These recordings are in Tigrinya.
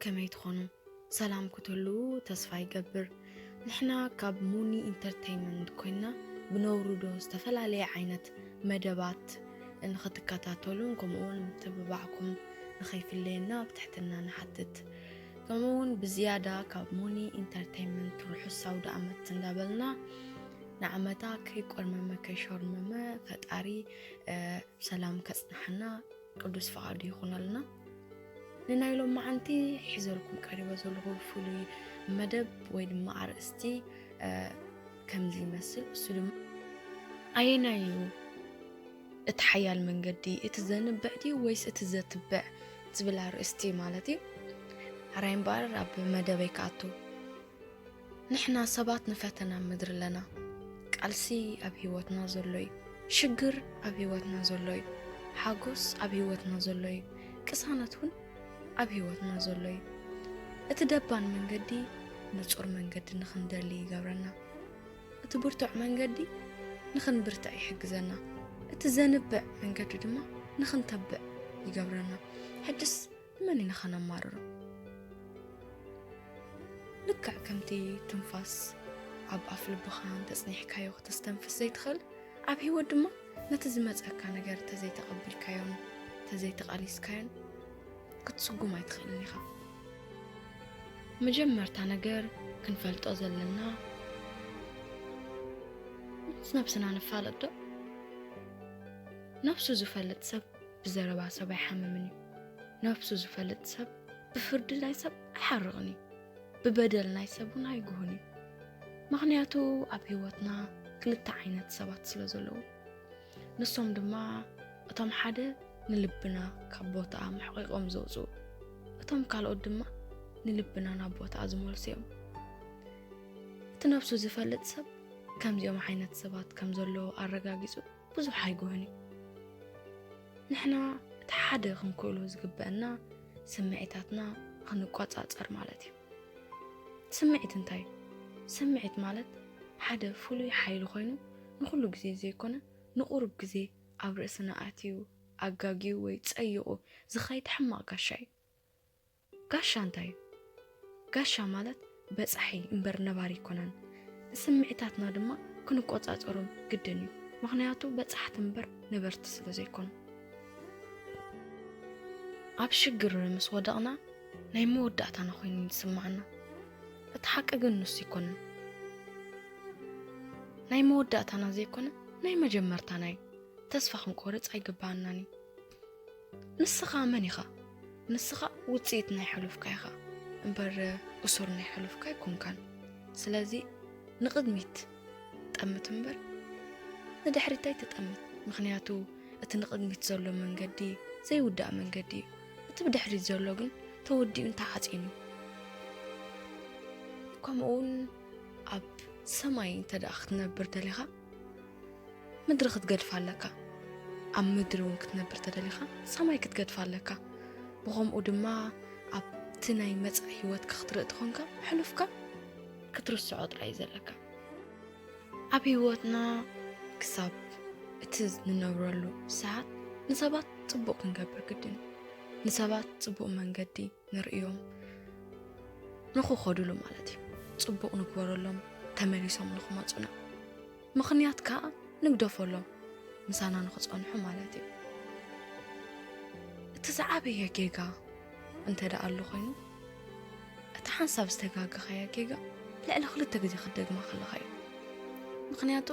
ከመይ ትኾኑ? ሰላም ክትህልዉ ተስፋ ይገብር። ንሕና ካብ ሙኒ ኢንተርተይንመንት ኮይና ብነውርዶ ዝተፈላለየ ዓይነት መደባት ንኽትከታተሉን ከምኡውን ምትብባዕኩም ንኸይፍለየና ብትሕትና ንሓትት። ከምኡውን ብዝያዳ ካብ ሙኒ ኢንተርተይንመንት ርሑስ ኣውደ ኣመት እንዳበልና ንዓመታ ከይቆርመመ ከይሾርመመ ፈጣሪ ሰላም ከጽንሓና ቅዱስ ፍቓዱ ይኹነልና። ንናይ ሎማዓንቲ ሒዘልኩም ቀሪበ ዘለኹ ፍሉይ መደብ ወይ ድማ ኣርእስቲ ከምዚ ይመስል። እሱ ድማ ኣየናይ እዩ እቲ ሓያል መንገዲ፣ እቲ ዘንብዕ ድዩ ወይስ እቲ ዘትብዕ ዝብል ኣርእስቲ ማለት እዩ። ሕራይ እምበኣር ኣብ መደበይ ክኣቱ። ንሕና ሰባት ንፈተና ምድሪ ኣለና። ቃልሲ ኣብ ህይወትና ዘሎ እዩ። ሽግር ኣብ ህይወትና ዘሎ እዩ። ሓጎስ ኣብ ህይወትና ዘሎ እዩ። ቅሳነት እውን ኣብ ህይወትና ዘሎ እዩ። እቲ ደባን መንገዲ ንጹር መንገዲ ንኽንደሊ ይገብረና። እቲ ብርቱዕ መንገዲ ንኽንብርትዕ ይሕግዘና። እቲ ዘንብዕ መንገዲ ድማ ንኽንተብዕ ይገብረና። ሕጅስ ንመን ኢና ኸነማርሮ? ልክዕ ከምቲ ትንፋስ ኣብ ኣፍ ልብኻ እንተጽኒሕካዮ ክተስተንፍስ ዘይትኽእል፣ ኣብ ህይወት ድማ ነቲ ዝመጸካ ነገር ተዘይተቐቢልካዮን ተዘይተቓሊስካዮን ክትስጉም ኣይትኽእልን ኢኻ። መጀመርታ ነገር ክንፈልጦ ዘለና ምስ ነብስና ንፋለጥ ዶ? ነብሱ ዝፈልጥ ሰብ ብዘረባ ሰብ ኣይሓምምን እዩ። ነብሱ ዝፈልጥ ሰብ ብፍርዲ ናይ ሰብ ኣይሓርቕን እዩ። ብበደል ናይ ሰብ እውን ኣይጉህን እዩ። ምኽንያቱ ኣብ ህይወትና ክልተ ዓይነት ሰባት ስለ ዘለዉ፣ ንሶም ድማ እቶም ሓደ ንልብና ካብ ቦታኣ መሕቒቖም ዘውፅኡ፣ እቶም ካልኦት ድማ ንልብና ናብ ቦታኣ ዝመልሱ እዮም። እቲ ነብሱ ዝፈልጥ ሰብ ከምዚኦም ዓይነት ሰባት ከም ዘለዎ ኣረጋጊጹ ብዙሕ ኣይጉህን እዩ። ንሕና እቲ ሓደ ክንክእሎ ዝግበአና ስምዒታትና ክንቆጻጸር ማለት እዩ። ስምዒት እንታይ እዩ? ስምዒት ማለት ሓደ ፍሉይ ሓይሊ ኮይኑ ንኹሉ ግዜ ዘይኮነ ንቑሩብ ግዜ ኣብ ርእስና ኣትዩ ኣጋግዩ ወይ ጸይቑ ዝኸይድ ሕማቕ ጋሻ እዩ። ጋሻ እንታይ እዩ? ጋሻ ማለት በጻሒ እምበር ነባሪ ኣይኮነን። ንስምዒታትና ድማ ክንቆጻጸሮም ግድን እዩ። ምኽንያቱ በጻሕቲ እምበር ነበርቲ ስለ ዘይኮኑ። ኣብ ሽግር ምስ ወደቕና ናይ መወዳእታና ኮይኑ እዩ ዝስምዓና። እቲ ሓቂ ግን ንሱ ኣይኮነን። ናይ መወዳእታና ዘይኮነ ናይ መጀመርታና እዩ። ተስፋ ክንቆርጽ ኣይግባኣናን እዩ። ንስኻ መን ኢኻ? ንስኻ ውጽኢት ናይ ሕሉፍካ ኢኻ እምበር እሱር ናይ ሕሉፍካ ኣይኮንካን። ስለዚ ንቕድሚት ጠምት እምበር ንድሕሪት ኣይትጠምት። ምኽንያቱ እቲ ንቕድሚት ዘሎ መንገዲ ዘይውዳእ መንገዲ እዩ። እቲ ብድሕሪት ዘሎ ግን ተወዲኡን ተዓጽዩን እዩ። ከምኡውን ኣብ ሰማይ እንተ ደኣ ክትነብር ደሊኻ ምድሪ ክትገድፋ ኣለካ። ኣብ ምድሪ እውን ክትነብር ተደሊኻ ሰማይ ክትገድፋ ኣለካ። ብኸምኡ ድማ ኣብቲ ናይ መጻኢ ህይወትካ ክትርኢ ተኾንካ ሕሉፍካ ክትርስዖ ጥራይ እዩ ዘለካ። ኣብ ህይወትና ክሳብ እቲ ንነብረሉ ሰዓት ንሰባት ጽቡቕ ክንገብር ግድን እዩ። ንሰባት ጽቡቕ መንገዲ ንርእዮም ንኽኸዱሉ ማለት እዩ። ጽቡቕ ንግበረሎም ተመሊሶም ንኽመጹና። ምኽንያት ከኣ ንግደፈሎም ምሳና ንኽጸንሑ ማለት እዩ። እቲ ዝዓበየ ጌጋ እንተ ደኣ ኣሎ ኮይኑ እቲ ሓንሳብ ዝተጋገኻያ ጌጋ ልዕሊ ክልተ ግዜ ክትደግማ ከለኻ እዩ። ምኽንያቱ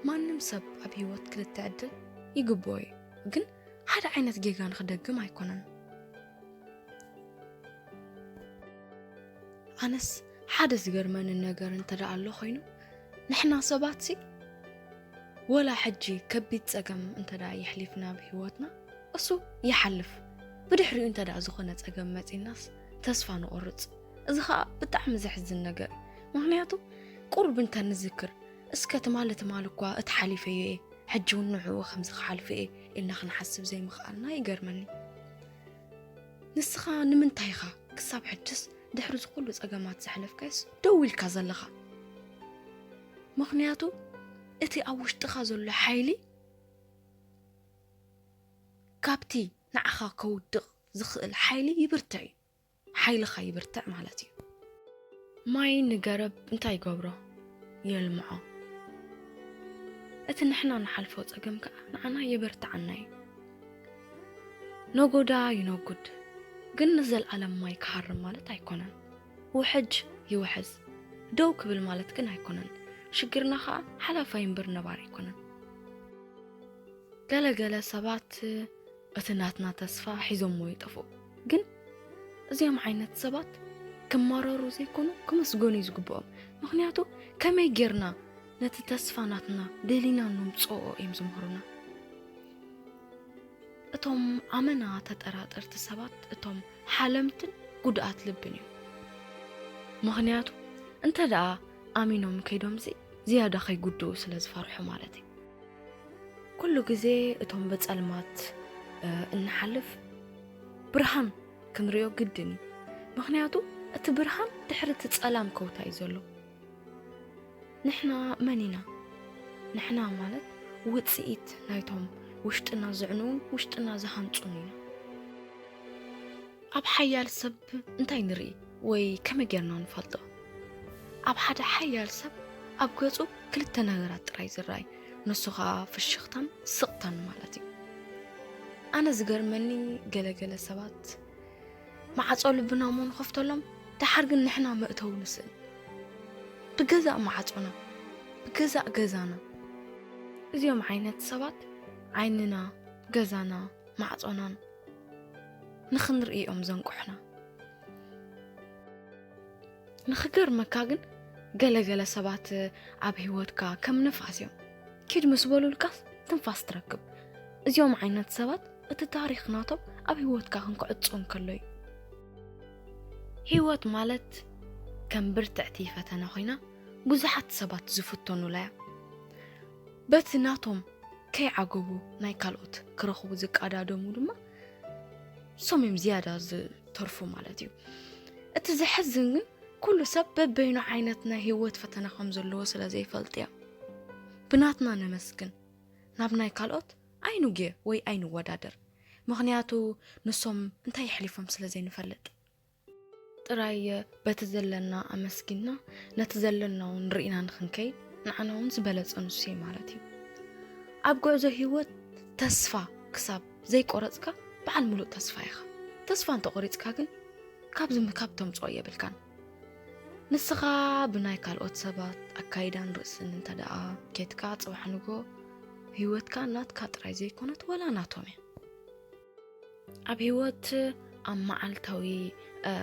ማንም ሰብ ኣብ ህይወት ክልተ ዕድል ይግብኦ እዩ፣ ግን ሓደ ዓይነት ጌጋ ንኽደግም ኣይኮነን። ኣነስ ሓደ ዝገርመኒ ነገር እንተ ደኣ ኣሎ ኮይኑ ንሕና ሰባትሲ ወላ ሕጂ ከቢድ ጸገም እንተ ደኣ የሕሊፍና ብህይወትና እሱ ይሓልፍ። ብድሕሪኡ እንተ ደኣ ዝኾነ ጸገም መጺናስ ተስፋ ንቖርጽ። እዚ ኸኣ ብጣዕሚ ዘሕዝን ነገር እዩ። ምኽንያቱ ቁሩብ እንተ ንዝክር እስከ ትማሊ ትማሊ እኳ እቲ ሓሊፈዮ እየ፣ ሕጂ እውን ንዕኡ ከምዚ ክሓልፎ እየ ኢልና ክንሓስብ ዘይምኽኣልና ይገርመኒ። ንስኻ ንምንታይ ኢኻ ክሳብ ሕጅስ ድሕሪ እዚ ኩሉ ጸገማት ዘሕለፍካዮስ ደው ኢልካ ዘለኻ? ምኽንያቱ እቲ ኣብ ውሽጥኻ ዘሎ ሓይሊ ካብቲ ንዓኻ ከውድቕ ዝኽእል ሓይሊ ይብርትዕ እዩ። ሓይልኻ ይብርትዕ ማለት እዩ። ማይ ንገረብ እንታይ ይገብሮ? የልምዖ። እቲ ንሕና ንሓልፎ ጸገም ከኣ ንዓና የበርትዓና እዩ። ነጎዳ ይነጉድ፣ ግን ንዘለኣለም ማይ ክሃርም ማለት ኣይኮነን። ውሕጅ ይውሕዝ፣ ደው ክብል ማለት ግን ኣይኮነን። ሽግርና ከኣ ሓላፋይ እምበር ነባሪ ኣይኮነን። ገለ ገለ ሰባት እቲ ናትና ተስፋ ሒዞሞ ይጠፍኡ። ግን እዚኦም ዓይነት ሰባት ክማረሩ ዘይኮኑ ክምስገኑ እዩ ዝግብኦም። ምኽንያቱ ከመይ ጌርና ነቲ ተስፋ ናትና ደሊና ነምጽኦ እዮም ዝምህሩና። እቶም ኣመና ተጠራጠርቲ ሰባት እቶም ሓለምትን ጉድኣት ልብን እዮም። ምኽንያቱ እንተ ደኣ ኣሚኖም ከይዶምሲ ዝያዳ ከይጉድኡ ስለ ዝፈርሑ ማለት እዩ። ኩሉ ግዜ እቶም ብጸልማት፣ እ፣ እንሓልፍ ብርሃን ክንርእዮ ግድን እዩ። ምኽንያቱ እቲ ብርሃን ድሕሪ እቲ ጸላም ከውታ እዩ ዘሎ። ንሕና መን ኢና? ንሕና ማለት ውጽኢት ናይቶም ውሽጥና ዝዕንዉን ውሽጥና ዝሃንጹን ኢና። ኣብ ሓያል ሰብ እንታይ ንርኢ ወይ ከመይ ጌርና ንፈልጦ? ኣብ ሓደ ሓያል ሰብ ኣብ ገጹ ክልተ ነገራት ጥራይ ዝረኣይ፣ ንሱ ኸኣ ፍሽኽታን ስቕታን ማለት እዩ። ኣነ ዝገርመኒ ገለገለ ሰባት ማዕጾ ልብና እሞ ንኸፍተሎም፣ ደሓር ግን ንሕና መእተዊ ንስእን። ብገዛእ ማዕጾና፣ ብገዛእ ገዛና። እዚኦም ዓይነት ሰባት ዓይንና፣ ገዛና፣ ማዕጾናን ንኽንርኢ እዮም ዘንቅሑና። ንኽገርመካ ግን ገለገለ ሰባት ኣብ ህይወትካ ከም ንፋስ እዮም። ኪድ ምስ በሉልካስ ትንፋስ ትረክብ። እዚኦም ዓይነት ሰባት እቲ ታሪኽ ናቶም ኣብ ህይወትካ ክንክዕጹ እንከሎ እዩ። ህይወት ማለት ከም ብርትዕቲ ፈተና ኮይና ብዙሓት ሰባት ዝፍተኑላ እያ። በቲ ናቶም ከይዓገቡ ናይ ካልኦት ክረኽቡ ዝቀዳደሙ ድማ እሶም እዮም ዝያዳ ዝተርፉ ማለት እዩ። እቲ ዘሕዝን ግን ኩሉ ሰብ በበይኑ ዓይነት ናይ ህይወት ፈተና ከም ዘለዎ ስለ ዘይፈልጥ እዮም። ብናትና ነመስግን፣ ናብ ናይ ካልኦት ኣይንጉየ ወይ ኣይንወዳደር። ምኽንያቱ ንሶም እንታይ የሕሊፎም ስለ ዘይንፈልጥ። ጥራይ በቲ ዘለና ኣመስጊንና ነቲ ዘለና እውን ርኢና ንኽንከይድ ንዓና እውን ዝበለጸ ንሱ እዩ ማለት እዩ። ኣብ ጉዕዞ ህይወት ተስፋ ክሳብ ዘይቆረጽካ በዓል ምሉእ ተስፋ ኢኻ። ተስፋ እንተቆሪጽካ ግን ካብዚ ምካብ ተምጽኦ የብልካን። ንስኻ ብናይ ካልኦት ሰባት ኣካይዳን ርእስን እንተ ደኣ ኬድካ ጽባሕ ንጎ ህይወትካ ናትካ ጥራይ ዘይኮነት ወላ ናቶም እያ። ኣብ ህይወት ኣብ መዓልታዊ፣ እ፣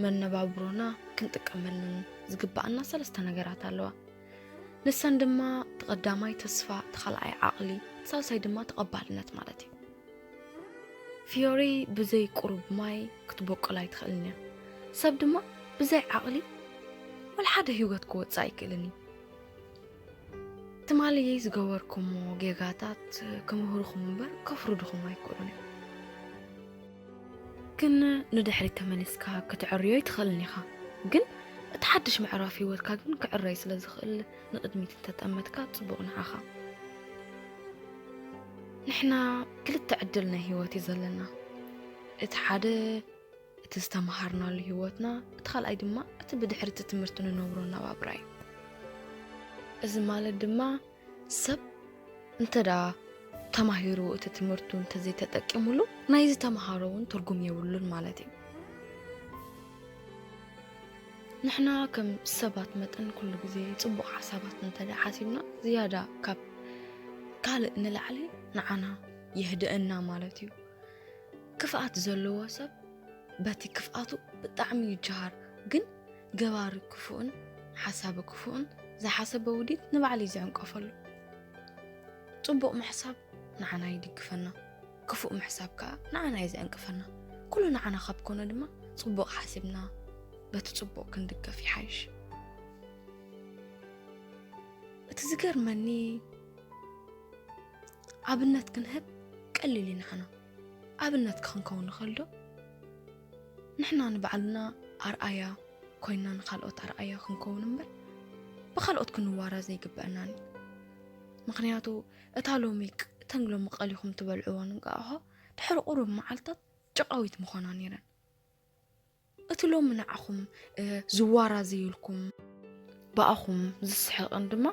መነባብሮና ክንጥቀመለን ዝግብኣና ሰለስተ ነገራት ኣለዋ። ንሰን ድማ እቲ ቀዳማይ ተስፋ፣ እቲ ካልኣይ ዓቕሊ፣ እቲ ሳልሳይ ድማ ተቐባልነት ማለት እዩ። ፍዮሪ ብዘይ ቁሩብ ማይ ክትበቁል ኣይትኽእልን እያ። ሰብ ድማ ብዘይ ዓቕሊ ወላ ሓደ ህይወት ክወጽእ ኣይክእልን እዩ። ትማሊ ዝገበርኩሞ ጌጋታት ክምህሩኹም እምበር ከፍርዱኹም ኣይክእሉን እዮም። ግን ንድሕሪት ተመሊስካ ክትዕርዮ ኣይትኽእልን ኢኻ። ግን እቲ ሓድሽ ምዕራፍ ህይወትካ ግን ክዕረይ ስለ ዝኽእል ንቕድሚት እንተጠመትካ ጽቡቕ ንዓኻ። ንሕና ክልተ ዕድል ናይ ህይወት እዩ ዘለና። እቲ ሓደ እቲ ዝተምሃርናሉ ህይወትና፣ እቲ ካልኣይ ድማ እቲ ብድሕሪ እቲ ትምህርቲ ንነብሮ ኣነባብራ እዩ። እዚ ማለት ድማ ሰብ እንተ ደኣ ተማሂሩ እቲ ትምህርቱ እንተዘይተጠቂሙሉ ናይ ዝተምሃሮ እውን ትርጉም የብሉን ማለት እዩ። ንሕና ከም ሰባት መጠን ኩሉ ግዜ ጽቡቕ ሓሳባት እንተ ደኣ ሓሲብና ዝያዳ ካብ ካልእ ንላዕሊ ንዓና የህድአና ማለት እዩ። ክፍኣት ዘለዎ ሰብ በቲ ክፍኣቱ ብጣዕሚ ይጀሃር፣ ግን ገባሪ ክፉእን ሓሳቢ ክፉእን ዝሓሰበ ውዲት ንባዕሉ እዩ ዝዕንቀፈሉ። ጽቡቕ ምሕሳብ ንዓና ይድግፈና፣ ክፉእ ምሕሳብ ከኣ ንዓና እዩ ዝዕንቅፈና። ኩሉ ንዓና ካብ ኮነ ድማ ጽቡቕ ሓሲብና በቲ ጽቡቕ ክንድገፍ ይሓይሽ። እቲ ዝገርመኒ ኣብነት ክንህብ ቀሊል እዩ ንዓና። ኣብነት ክንከውን ንኽእል ዶ? ንሕና ንባዕልና ኣርኣያ ኮይንና ንኻልኦት ኣርኣያ ክንከውን እምበር ብኻልኦት ክንዋረዝ ዘይግበአናን እዩ። ምኽንያቱ እታ ሎሚ ቅ-፣ እተን ሎሚ ቀሊኹም ትበልዕወን እንቃቕሖ ድሕሪ ቁሩብ መዓልታት ጨቓዊት ምኾና ነይረን። እቲ ሎሚ ንዓኹም ዝዋራዘየልኩም፣ ብኣኹም ዝስሕቕን ድማ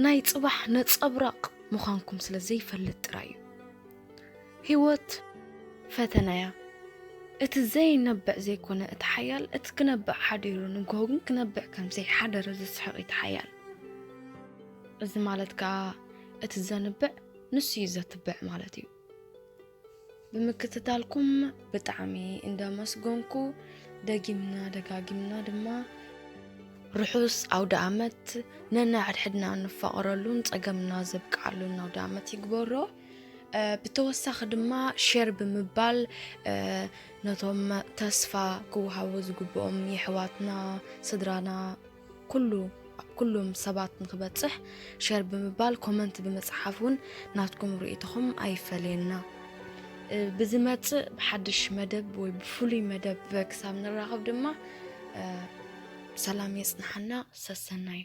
ናይ ጽባሕ ነጸብራቕ ምዃንኩም ስለ ዘይፈልጥ ጥራይ እዩ። ህይወት ፈተና እያ። እቲ ዘይነብዕ ዘይኮነ እቲ ሓያል፣ እቲ ክነብዕ ሓዲሩ ንግሆ ግን ክነብዕ ከም ዘይሓደረ ዝስሕቕ እዩ እቲ ሓያል። እዚ ማለት ከኣ እቲ ዘንብዕ ንሱ እዩ ዘትብዕ ማለት እዩ። ብምክትታልኩም ብጣዕሚ እንዳመስገንኩ፣ ደጊምና ደጋጊምና ድማ ርሑስ ኣውደ ኣመት፣ ነንሓድሕድና እንፋቐረሉን ጸገምና ዘብቅዓሉን ኣውደ ኣመት ይግበሮ። ብተወሳኺ ድማ ሸር ብምባል ነቶም ተስፋ ክወሃቡ ዝግብኦም የሕዋትና፣ ስድራና፣ ኩሉ ኣብ ኩሎም ሰባት ንክበፅሕ ሸር ብምባል ኮመንት ብምፅሓፍ እውን ናትኩም ርእይቶኹም ኣይፈለየና። ብዝመፅእ ብሓድሽ መደብ ወይ ብፍሉይ መደብ ክሳብ ንራኸብ ድማ ሰላም የፅንሓና። ሰሰናዩ።